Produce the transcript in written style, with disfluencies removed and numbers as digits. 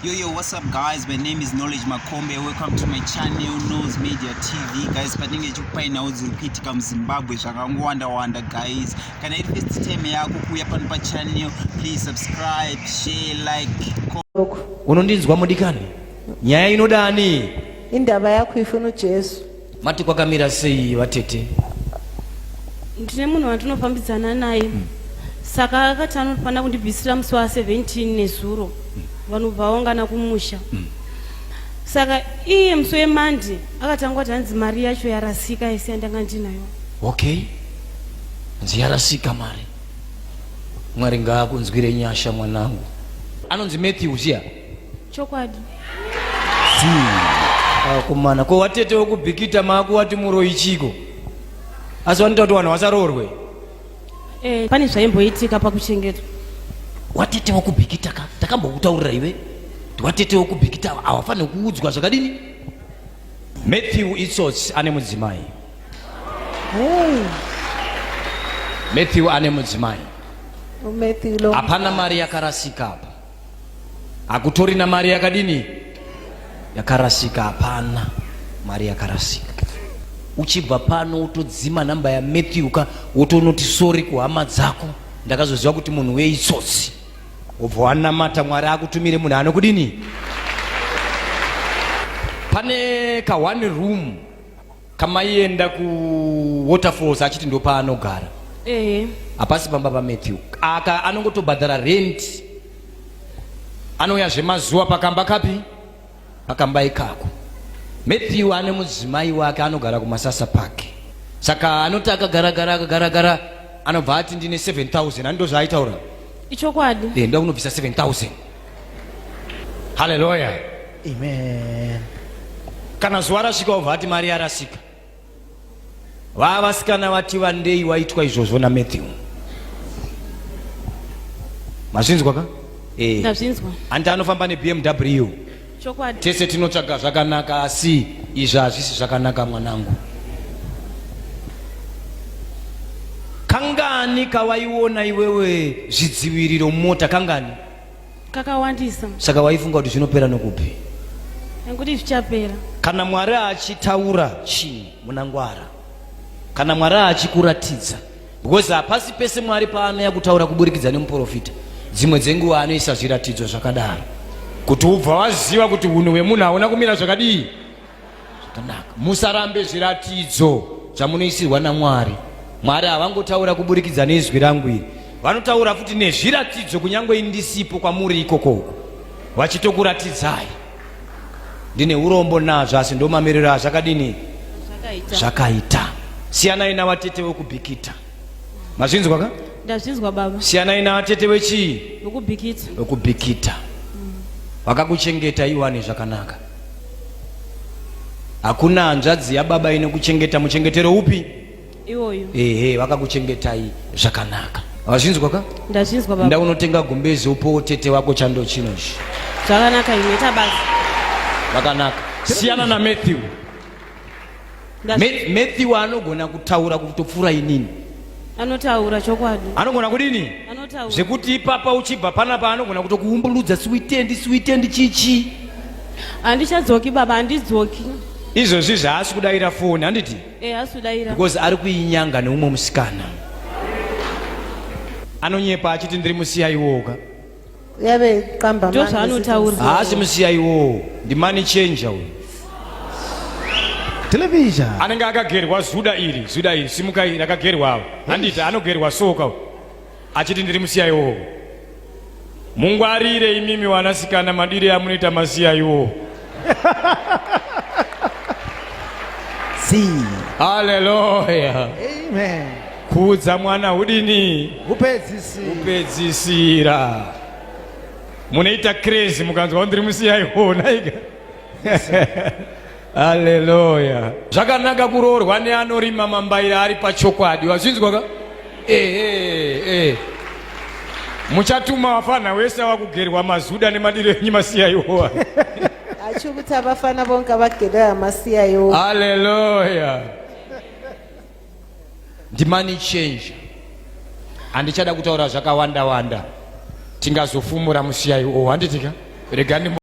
Yo, yo, what's up, guys? My name is Knowledge Makombe. Welcome to my channel, Knows Media TV. Guys, patinenge tichikupai nhau dziri kuitika muZimbabwe zvakangowanda wanda, guys. Kana iri first time yako kuuya pano pachannel, please subscribe, share, like, Lokhu. Unondinzwa mudikani? Nyaya inoda ani? Indaba yakho ifuna uJesu. Mati kwakamira sei vatete? Ndine munhu wandinofambidzana naye saka akati anofanira kundibvisira musi wa 17 nezuro vanhu vaungana kumusha. Saka iye musi wemandi akatanga kuti hanzi mari yacho yarasika yese yandanga ndinayo. Okay, hanzi yarasika mari. Mwari ngaakunzwire nyasha mwanangu. Anonzi Matthew ziya. Chokwadi. Akomana, ko watete wekubhikita maakuwati muroyi chiko? Asi vanoita kuti vanhu vasaroorwe. Pane zvaimboitika pakuchengetwa. Watete wekubhikita ka, takambokutaurira iwe. Kuti watete wekubhikita hawafaniri kuudzwa zvakadini? Matthew itsotsi ane mudzimai. Hey. Matthew ane mudzimai. UMatthew lo. Hapana mari yakarasika apa. Hakutorina mari yakadini yakarasika, hapana mari yakarasika. Uchibva pano utodzima namba yaMatthew ka, wotonoti sorry kuhama dzako, ndakazoziva kuti munhu weitsotsi. Wobva wanamata Mwari akutumire munhu anokudini. Pane ka one room kamaienda ku Waterfalls achiti ndopaanogara. Ehe. Hapasi pamba paMatthew. Aka anongotobhadhara rent. Anouya zvemazuva pakamba kapi? Pakamba ikako. Matthew ane mudzimai wake anogara kuMasasa Park. Saka anoti akagara gara akagara gara anobva ati ndine 7000 ani ndozvaaitaura. Ichokwadi. Eh, ndoda kunobvisa 7000. Hallelujah. Amen. Kana zuva rasvika obva ati mari yarasika. Vaya vasikana vati vandei waitwa izvozvo naMatthew. Mazvinzwa ka? Eh. Ndazvinzwa. Anti anofamba neBMW. Chokwadi. Tese tinotsvaga zvakanaka asi izvi hazvisi zvakanaka mwanangu. Kangani kawaiona iwewe zvidziviriro mumota kangani? Kakawandisa. Saka waifunga kuti zvinopera nokupi? Nekuti zvichapera. Kana Mwari achitaura chinhu munangwara. Kana Mwari achikuratidza, because hapasi pese Mwari paanouya kutaura kuburikidza nemuprofita. Dzimwe dzenguva anoisa zviratidzo zvakadaro kuti ubva waziva kuti hunhu hwemunhu hauna kumira zvakadii zvakanaka. Musarambe zviratidzo zvamunoisirwa naMwari. Mwari havangotaura kuburikidza neizwi rangu iri, vanotaura futi nezviratidzo kunyange indisipo kwamuri ikoko uko, vachitokuratidzai. Ndine urombo nazvo, asi ndomamiriro azvakadini Zvakaita. zvakaita. Siyanai navatete vekubhikita. Mazvinzwa ka? Ndazvinzwa baba. Siyanai navatete vechii? Vekubhikita. Vekubhikita. Vakakuchengeta iwane zvakanaka. Hakuna hanzvadzi yababa inokuchengeta muchengetero upi? Iwoyo. Ehe, vakakuchengetai zvakanaka. Wazvinzwa ka? Ndazvinzwa baba. Nda unotenga gumbezi upowo tete wako chando chino ichi. Zvakanaka inoita basa. Zvakanaka. Siyana na Matthew. Matthew anogona kutaura kutopfuura inini. Anotaura chokwadi. Anogona kudini? Anotaura. Zvekuti ipapa uchibva panapa anogona kutokuumburudza siwitendi siwitendi chichi. Handichadzoki baba, handidzoki. Izvozvi zvaasi kudaira foni handiti? Eh, haasi kudaira. Because ari kuinyanga neumwe musikana. Anonyepa achiti ndiri musiya iwoka. Yave qamba Ndozvaanotaura. Haasi musiya iwowo, ndi money changer uyu. Television. Anenge akagerwa zuda iri, zuda iri, simuka iri rakagerwa ava. Handiti anogerwa soka uyu. Achiti ndiri musiya iwowo. Mungwarire imimi wanasikana madire amunoita masiya iwowo. See. Hallelujah. Amen. Kuudza mwana hudini? Kupedzisira. Kupedzisira. Munoita crazy mukanzwa ndiri musiya iwowo naika. Haleluya. Zvakanaka kuroorwa neanorima mambaira ari pachokwadi. Wazvinzwa ka? Ehe, eh. Muchatuma vafana wese vakugerwa mazuda nemadiro enyu masiya iwowa. Atsho ukuthi abafana bonke abagelwe amasiya yo. Haleluya. Ndimani change. Handichada kutaura zvakawanda wanda. Tingazofumura musiya iwowo handiti ka? Rega ndimbo.